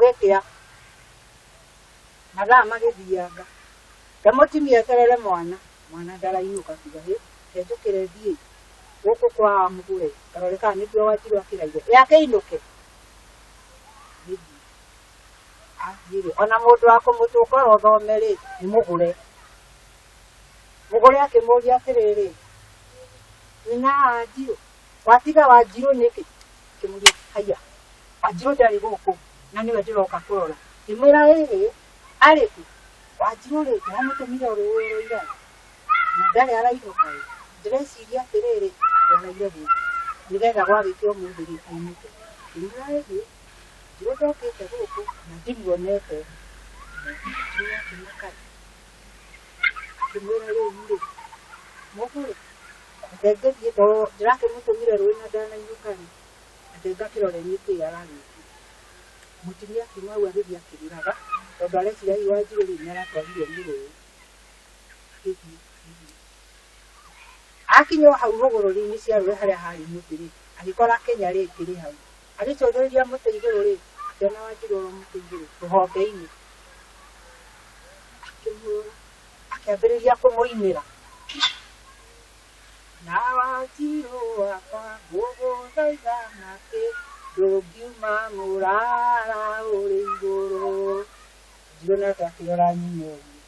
Gũgĩkĩa mathaa magĩthianga, ngamũtimia eterere mwana, mwana ndarainũka. Kiuga hĩ, reke njũkĩre thiĩ gũkũ kwa Mũgũre ngarore kana nĩkuo Wanjirũ akĩraire, ĩ akĩinũke. Agĩthiĩ, athiĩ rĩ, ona mũndũ wa kũmũtũnga oro thome rĩ, nĩ Mũgũre. Mũgũre akĩmũria atĩrĩrĩ, nyina Wanjirũ, watiga Wanjirũ nĩkĩ? Akĩmũria, haiya, Wanjirũ ndarĩ gũkũ na nĩwe ndĩroka kũrora. Ngĩmwĩra ĩhĩ, arĩ kũ? Wanjirũ rĩ, ndĩramũtũmire rũĩ oro ira na ndarĩ arainũka ĩ. Ndĩreciria atĩrĩrĩ, ndaraire gũkũ nĩgetha gwagĩkĩa ũmũthĩ rĩ ainũke. Ngĩmwĩra ĩhĩ, Wanjirũ ndokĩte gũkũ na ndimuonete. Wanjirũ akĩmaka akĩmwĩra rĩu rĩ, mũgũre, reke ngĩthiĩ tondũ ndĩrakĩmũtũmire rũĩ na ndanainũka rĩ, reke ngakĩrore nĩkĩĩ aragĩkire. Mũtumia akiuma hau agĩthiĩ akĩrĩraga tondũ areciria hihi Wanjirũ rĩu nĩ aratwarirwo nĩ rũĩ. Agĩthiĩ agĩthiĩ. Akinya o hau hũgũrũrũ-inĩ cia rũĩ harĩa harĩ mũtĩ rĩ, agĩkora kĩnya rĩ kĩrĩ hau. Agĩcũthĩrĩria mũtĩ igũrũ rĩ, akĩona Wanjirũ oro mũtĩ igũrũ rũhonge-inĩ. Akĩmũrora, akĩambĩrĩria kũmũinĩra. Na Wanjirũ wakwa ngũgũthaitha nakĩ, ndũngiuma mũrara ũrĩ igũrũ. Wanjirũ nake akĩrora nyina ũguo,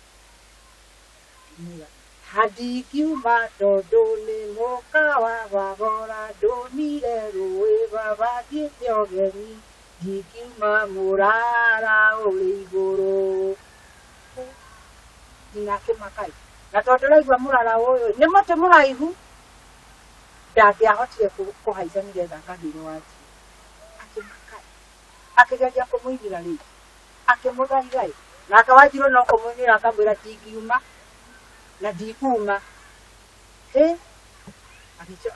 akĩmwĩra, handingiuma tondũ nĩ mũka wa Wagora, ndũmire rũĩ baba thiĩte ũgeni, ndingiuma mũrara ũrĩ igũrũ. Nyina akĩmaka ĩ, na tondũ ũraigua mũrara ũyũ nĩ mũtĩ mũraihu, ndangĩahotire kũhaica nĩgetha akagĩre Wanjirũ. Akĩmaka ĩ, akĩgeria kũmũinĩra rĩngĩ, akĩmũthaitha ĩ, nake Wanjirũ no kũmũinĩra akamwĩra ndingiuma na ndikuma. Hĩ,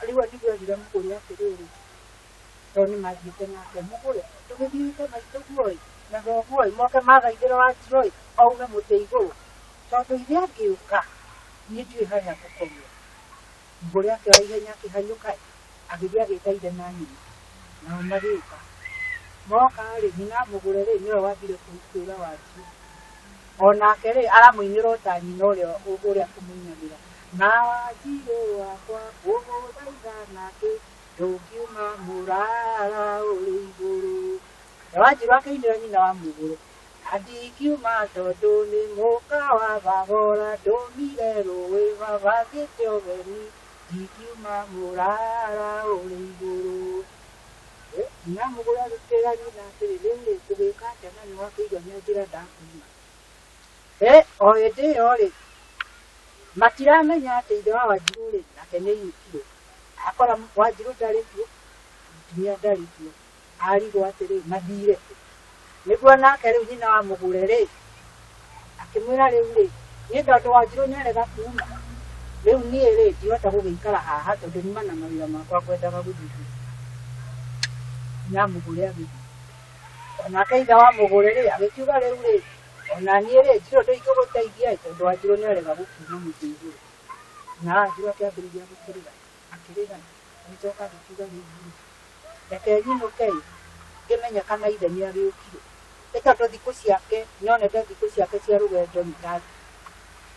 rĩu nĩguo erire Mũgũre atĩrĩrĩ, tondũ nĩ mathiĩte nake, Mũgũre, ndũgĩthiĩ wĩte maitũguo ĩ, na thoguo ĩ, moke mathaithĩre Wanjirũ ĩ, aume mũtĩ igũrũ, tondũ ithe angĩũka, niĩ ndiũĩ harĩa ngũkomera. Mũgũre akĩoya ihenya akĩhanyũka ĩ, agĩthiĩ agĩta ithe na nyina, nao magĩũka. Moka rĩ, nyina Mũgũre rĩ, nĩwe wambire kwĩra Wanjirũ. Onake rĩ, aramũinĩra o ta nyina ũrĩa ũrĩa kũmũinagĩra. Na Wanjirũ wakwa ngũgũthaitha nakĩ, ndũngiuma mũrara ũrĩ igũrũ. Na Wanjirũ akĩinĩra nyina wa Mũgũre. Na ndingiuma tondũ nĩ mũka wa Bagora, ndũmire rũĩ baba thiĩte ũgeni, ndingiuma mũrara ũrĩ igũrũ. Nyina Mũgũre agĩkĩra nyina atĩrĩ, rĩu rĩ, ngũgĩka atĩa na nĩ wakĩigua nĩ anjĩra ndakuuma. O hĩndĩ ĩyo rĩ, matiramenya atĩ ithe wa Wanjirũ rĩ, nake nĩ ainũkire. Akora Wanjirũ ndarĩ kuo, mũtumia ndarĩ kuo. Arigwo atĩrĩ, mathire kũ? Nĩguo nake rĩu nyina wa Mũgũre rĩ, akĩmwĩra rĩu rĩ, niĩ tondũ Wanjirũ nĩ arega kuuma, rĩu niĩ rĩ, ndihota gũgĩikara haha tondũ nyuma na mawĩra makwa ngwendaga gũthiĩ kũruta. Nyina wa Mũgũre agĩthiĩ. Onake ithe wa Mũgũre rĩ, agĩkiuga rĩu rĩ, ona niĩ rĩ, ndirĩ ũndũ ingĩgũteithia ĩ, tondũ Wanjirũ nĩ arega gũkiuma mũtĩ igũrũ. Nyina wa Wanjirũ akĩambĩrĩria gũkĩrĩra, akĩrĩra, agĩcoka agĩkiuga rĩu rĩ, reke nyinũke ĩ, ngĩmenye kana ithe nĩ agĩũkire. Ĩ tondũ thikũ ciake, nĩonete thikũ ciake cia rũgendo nĩ ta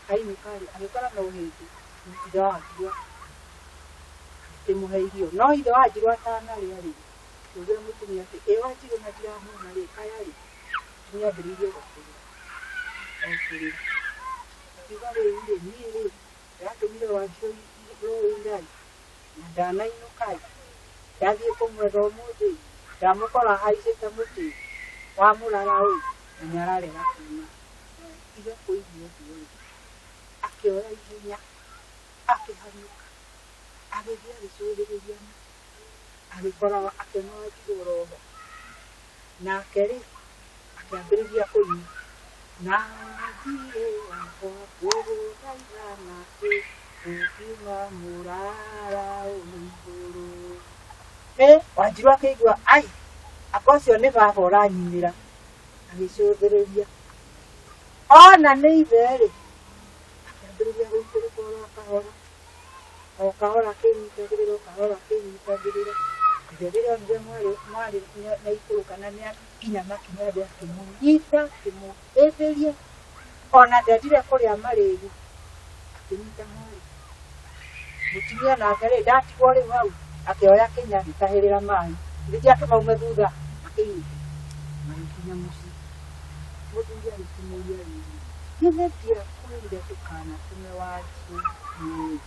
ainũka rĩ, agĩkora no hĩndĩ ithe wa Wanjirũ akĩmũhe irio. No ithe wa Wanjirũ atanarĩa rĩ, akĩũria mũtumia atĩ, ĩ Wanjirũ na ndiramuona rĩ, kaĩ arĩ? Mũtumia ambĩrĩirie o kũrĩra, o kũrĩra. Akiuga rĩu rĩ, niĩ rĩ, ndĩratũmire Wanjirũ rũĩ ira ĩ, na ndanainũka ĩ, ndathiĩ kũmwetha ũmũthĩ, ndamũkora ahaicĩte mũtĩ wa mũrara ĩ, na nĩ ararega kuuma. Ithe kũigua ũguo rĩ, akĩoya ihenya, akĩhanyũka, agĩthiĩ agĩcũthĩrĩria mũtĩ, agĩkora akĩona Wanjirũ oro ho. Nake rĩ, akĩambĩrĩria kũina. Na Wanjirũ wakwa ngũgũthaitha nakĩ, ndũngiuma mũrara ũrĩ igũrũ. Ĩ, Wanjirũ akĩigua, ai, anga ũcio nĩ baba ũranyinĩra. Agĩcũthĩrĩria. Ona nĩ ithe rĩ, akĩambĩrĩria gũikũrũka oro kahora, o kahora akĩnyitagĩrĩra, o kahora akĩnyitagĩrĩra. Ithe rĩrĩa onire mwarĩ nĩaikũrũka na nĩakinya makinya thĩ akĩmũnyita akĩmũhĩmbĩria ona ndendire kũrĩa marĩgu akĩnyita mwarĩ. Mũtumia nake rĩ ndatigwo rĩu hau akĩoya kĩnya agĩtahĩrĩra maĩ githĩ ti akĩmaume thutha akĩinũka magĩkinya mũciĩ. Mũthuri agĩkĩmũria rĩrĩ githĩ ndiakwĩrire ndũkanatũme Wanjirũ rũĩ?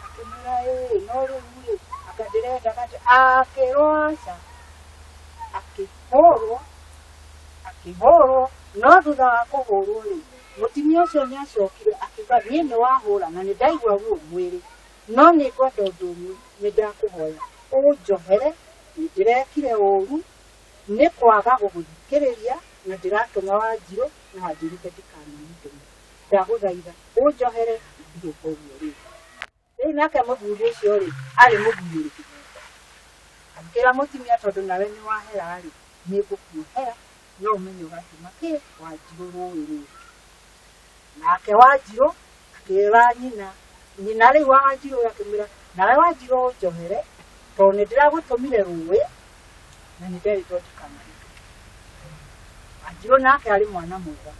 Akĩmwĩra ĩĩ no rĩu rĩ anga ndĩrendaga atĩ akĩrwo aca akĩhũrwo akĩhũrwo no thutha wa kũhũrwo rĩ mũtumia ũcio nĩ acokire akiuga niĩ nĩ wahũra na nĩ ndaigua ruo mwĩrĩ no nĩ ngwenda ũndũ ũmwe nĩ ndakũhoya ũnjohere nĩ ndĩrekire ũru nĩ kwaga gũgũthikĩrĩria na ndĩratũma Wanjirũ na wanjĩrĩte ndikanamũtũme ndagũthaitha ũnjohere na ndigĩka ũguo rĩngĩ. Rĩu nake mũthuri ũcio rĩ arĩ mũthuri ũrĩ kĩhooto akĩra mũtumia tondũ nawe nĩ wahera rĩ nĩ ngũkuohera no ũmenye ũgatũma kĩ Wanjirũ rũĩ rĩngĩ. Nake Wanjirũ akĩra nyina nyina rĩu wa Wanjirũ akĩmwĩra nawe Wanjirũ ũnjohere tondũ nĩ ndĩragũtũmire rũĩ na nĩ nderĩtwo ndikanarũtũme. Wanjirũ nake arĩ mwana mwega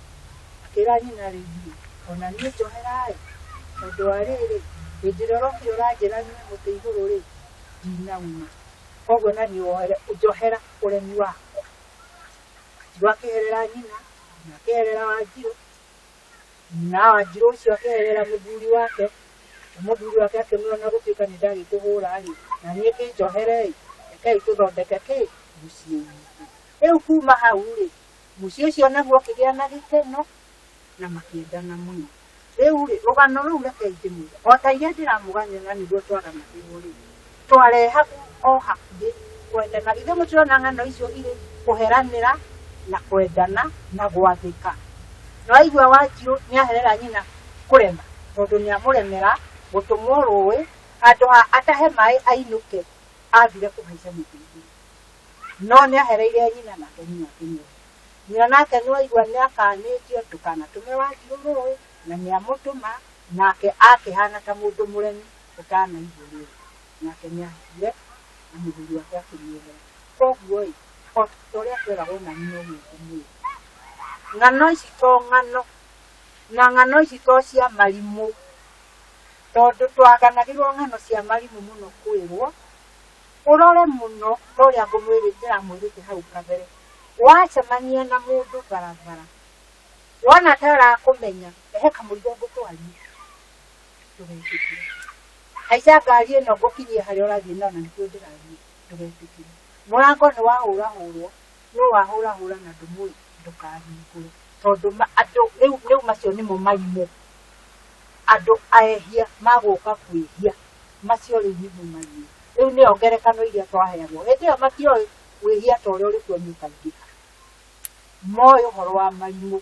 akĩra nyina rĩu rĩ ona niĩ njohera-ĩ tondũ wa rĩrĩ hĩndĩ ĩrĩa ũrokire ũranjĩra nyue mũtĩ igũrũ rĩ ndinauma koguo na niĩ wohere njohera ũremi wakwa. Wanjirũ akĩherera nyina na akĩherera Wanjirũ na Wanjirũ ũcio akĩherera mũthuri wake mũthuri wake akĩmwĩra ona gũtuĩka nĩ ndagĩkũhũra rĩ na niĩ kĩnjohere-ĩ rekei tũthondeke kĩ mũciĩ witũ. Rĩu kuma hau rĩ mũciĩ ũcio naguo ũkĩgĩa na gĩkeno na makĩendana mũno. Rĩu rĩ rũgano rũu rekei ndĩmwĩre o ta iria ndĩramũganĩra na nĩguo twaganagĩrwo rĩ twarehagwo o hakuhĩ kwendana. Githĩ mũtirona ng'ano icio irĩ kũheranĩra na kwendana na gwathĩka. Nĩwaigua Wanjirũ nĩaherera nyina kũrema tondũ nĩamũremera gũtũmwo rũĩ handũ ha atahe maĩ ainũke athire kũhaica mĩtĩ igũrũ no nĩahereire nyina nake nyina akĩmuohera. Nyina nake nĩwaigua nĩakanĩtio ndũkanatũme Wanjirũ rũĩ na nĩamũtũma nake akĩhana ta mũndũ mũremi ũtanaigua rĩngĩ nake nĩathire na mũthuri wake akĩmuohera. Koguo ĩ o ta ũrĩa tweragwo na niĩ noguo ngũmwĩra ng'ano ici to ng'ano na ng'ano ici to cia marimũ tondũ twaganagĩrwo ng'ano cia marimũ mũno kwĩrwo ũrore mũno ta ũrĩa ndĩramwĩrĩte hau kabere wacemania na mũndũ barabara wona ta arakũmenya ehe kamũrigo ngũtwarie ndũgetĩkĩre haica ngari ĩno ngũkinyie harĩa ũrathiĩ na ona nĩkuo ndĩrathiĩ ndũgetĩkĩre mũrango nĩ wahũrahũrwo no wahũrahũra na ndũmũĩ ndũkahingũre tondũ andũ rĩu macio nĩmo marimũ andũ aehia magũka kwĩhia macio rĩu nĩmo marimũ. Rĩu nĩyo ngerekano iria twaheagwo hĩndĩ ĩyo matioĩ wĩhia ta ũrĩa ũrĩ kuo nĩ ũkaingĩha moĩ ũhoro wa marimũ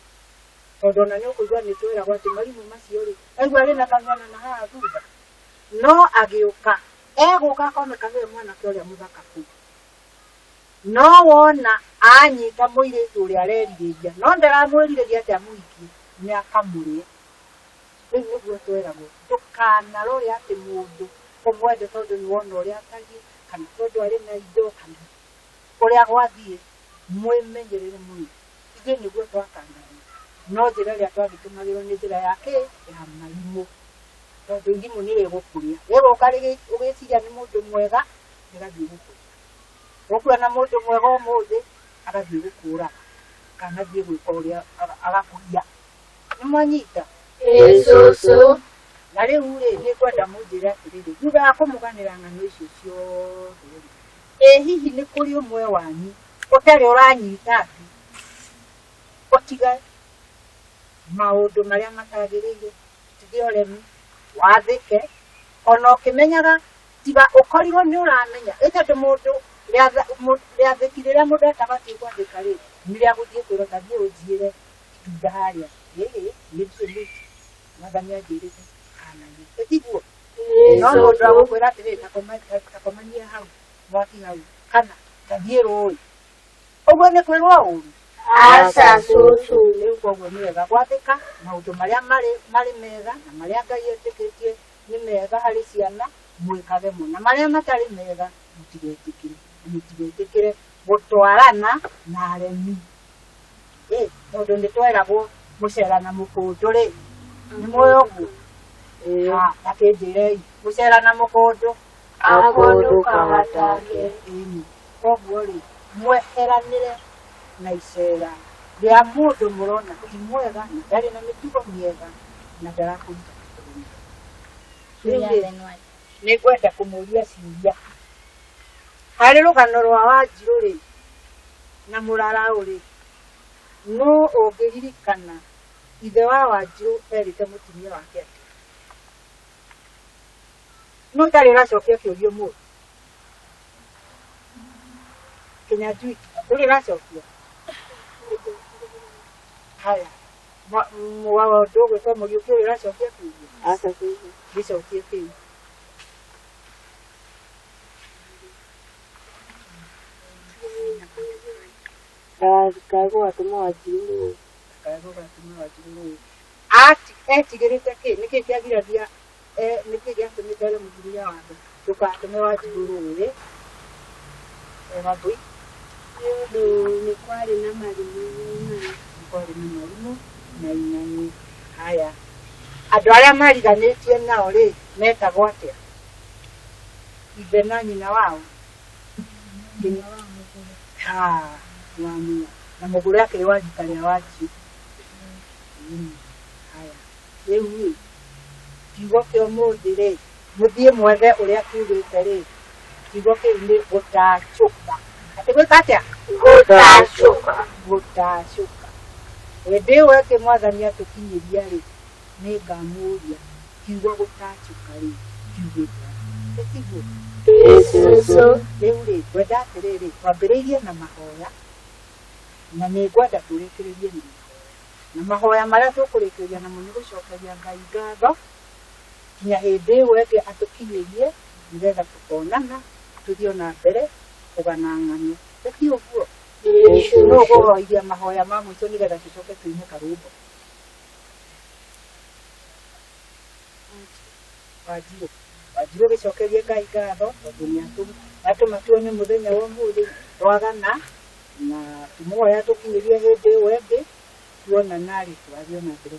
tondũ ona nĩ ũkũigua nĩ twĩragwo atĩ marimũ macio rĩ aigua arĩ na kamwana na haha thutha no agĩũka egũka akoneka nĩwe mwanake ũrĩa mũthaka kũu no wona anyita mũirĩtu ũrĩa arerirĩria no ndaramwĩrirĩria atĩ amũhikie nĩ akamũrĩa. Rĩu nĩguo tweragwo ndũkanarore atĩ mũndũ ũmwende tondũ nĩ wona ũrĩa atariĩ kana tondũ arĩ na indo kana ũrĩa gwathiĩ mwĩmenyerere mũno. Ithuĩ nĩguo twakanagio no njĩra ĩrĩa twagĩtũmagĩrwo nĩ njĩra ya kĩ ya marimũ tondũ irimũ nĩ rĩgũkũrĩa rĩgũka ũgĩciria nĩ mũndũ mwega rĩgathiĩ gũkũrĩa ũkuona mũndũ mwega ũmũthĩ agathiĩ gũkũraga kana athiĩ gwĩka ũrĩa agakũhia. Nĩ mwanyita? Ĩĩ cũcũ. Na rĩu rĩ nĩ ngwenda mũnjĩre atĩrĩrĩ thutha wa kũmũganĩra ng'ano icio ciothe rĩ ĩ hihi nĩ kũrĩ ũmwe wanyu ũtarĩ ũranyita atĩ ũtige maũndũ marĩa matagĩrĩire ũtige ũremi wathĩke ona ũkĩmenyaga tiga ũkorirwo nĩ ũramenya ĩ tondũ mũndũ rĩathĩki rĩrĩa mũndũ atabatiĩ gwathĩka rĩ nĩ rĩa gũthiĩ kwĩrwo ta thiĩ ũnjiĩre itunda harĩa ĩĩ niĩ ndirĩ mũici mwathani anjĩrĩte kanaiye ĩtiguo no mũndũ agũkwĩra atĩrĩrĩ takomania hau mwaki hau kana tathiĩ rũĩ ũguo nĩ kwĩrwo ũru Aca cũcũ. Rĩu koguo nĩ wega gwathĩka maũndũ marĩa marĩ mega na marĩa Ngai etĩkĩtie nĩ mega harĩ ciana mwĩkage mũno na marĩa matarĩ mega Mũtigetĩkĩre, mũtigetĩkĩre gũtwarana na aremi. Tondũ nĩ tweragwo mũcera na mũkũndũ rĩ, nĩ mũĩ ũguo? Ta kĩnjĩrei, mũcera na mũkũndũ akũndũkaga take. Ĩni, koguo rĩ, mweheranĩre na icera rĩa mũndũ mũrona ti mwega na ndarĩ na mĩtugo mĩega na ndarakũruta mĩtugo mĩega. Rĩu rĩ, nĩ ngwenda kũmũria ciũria. Harĩ rũgano rwa Wanjirũ rĩ na mũraraũ rĩ, nũ ũngĩririkana ithe wa Wanjirũ erĩte mũtumia wake atĩa? Nũ ũtarĩ ũracokia kĩũria ũmũthĩ? Kĩnyanjui, ndũrĩ ũracokia? Haya, ndũgwĩtwo Mũriũki ũrĩ ũracokia kĩũria? Aca cũcũ. Gĩcokie kĩu. Ndakae gũgatũma Wanjirũ rũĩ. Ndakae gũgatũma Wanjirũ rũĩ. Etigĩrĩte kĩ? Nĩkĩ kĩagiragia, nĩkĩ gĩatũmĩte ere mũtumia wake ndũgatũme Wanjirũ rũĩ? Wambui? Nĩ ũndũ nĩ kwarĩ na marimũ na ing'ang'i. Nĩ kwarĩ na marimũ na ing'ang'i. Haya, andũ arĩa mariganĩtie nao rĩ, metagwo atĩa? Ithe na nyina wao? Wa Munya. Na mũgũre akĩrĩ wa rika rĩa Wanjirũ. Haya, rĩu rĩ, kiugo kĩa ũmũthĩ rĩ, mũthiĩ mwethe ũrĩa kiugĩte rĩ, kiugo kĩu nĩ gũtacũka. Atĩ gwĩka atĩa? Gũtacũka. Gũtacũka. Hĩndĩ ĩyo ĩngĩ mwathani atũkinyĩria rĩ, nĩ ngamũria kiugo gũtacũka rĩ, kiugĩte atĩa? Tiguo? Ĩĩ cũcũ. Rĩu rĩ, ngwenda atĩrĩrĩ, twambĩrĩirie na mahoya, na nĩ ngwenda tũrĩkĩrĩrie na mahoya. Na mahoya marĩa tũkũrĩkĩrĩria namo nĩ gũcokeria Ngai ngatho, nginya hĩndĩ ĩyo ĩngĩ atũkinyĩrie, nĩgetha tũkonana, tũthiĩ ona mbere kũgana ng'ano. Ti ũguo? Ĩĩ Nũ cũcũ. ũkũhoithia mahoya ma mũico nĩgetha tũcoke tũine karwĩmbo? Wanjirũ. Wanjirũ gĩcokerie Ngai ngatho tondũ nĩ atũma tuone mũthenya wa ũmũthĩ twagana, na tũmũhoya tũkinyĩrie hĩndĩ ĩyo ĩngĩ, tuonana rĩ, tũrathiĩ ona mbere.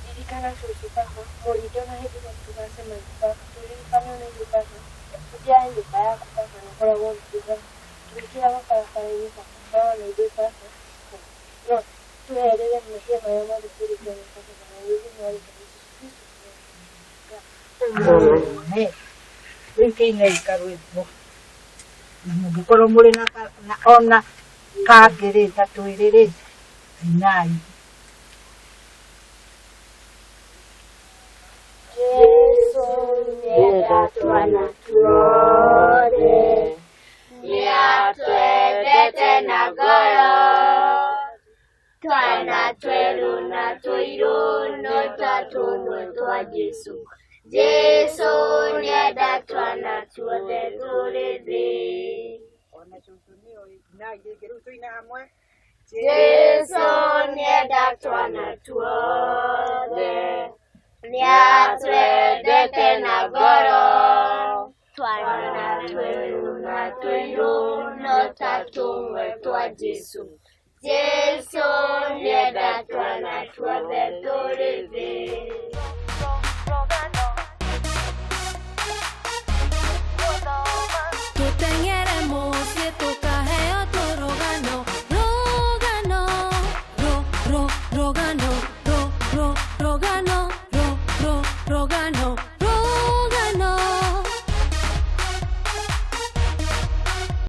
Ririkana cũcũ baba, mũrinde ona hĩndĩ ĩrĩa tũgacemania baba, tũririkane ona ithuĩ baba, tũthiage nyũmba yaku baba na ũkoragwo ũgĩtuga, tũgĩkĩraga barabara-inĩ baba, ũkoragwo na ithuĩ baba, no tũherere mehia marĩa mothe twĩrĩte baba, na thĩinĩ wa rĩĩtwa rĩa Jesũ Kristũ. Amen. Rĩu kĩinei karwĩmbo, na mũngĩkorwo mũrĩ na ona kangĩ rĩ, ta twĩrĩ rĩ, inai. Jesũ nĩenda twana tuothe, nĩatwendete na ngoro, twana twerũ na tũirũ no ta tũmwe twa Jesũ. Jesũ nĩenda twana tuothe tũrĩ thĩ. Ona cũcũ nĩoĩ, inai rĩngĩ, rĩu tũine hamwe. Jesũ nĩenda twana tuothe, nĩatwendete na ngoro, twana twerũ na tũirũ no ta tũmwe twa Jesũ. Jesũ nĩenda twana tuothe tũrĩ thĩ.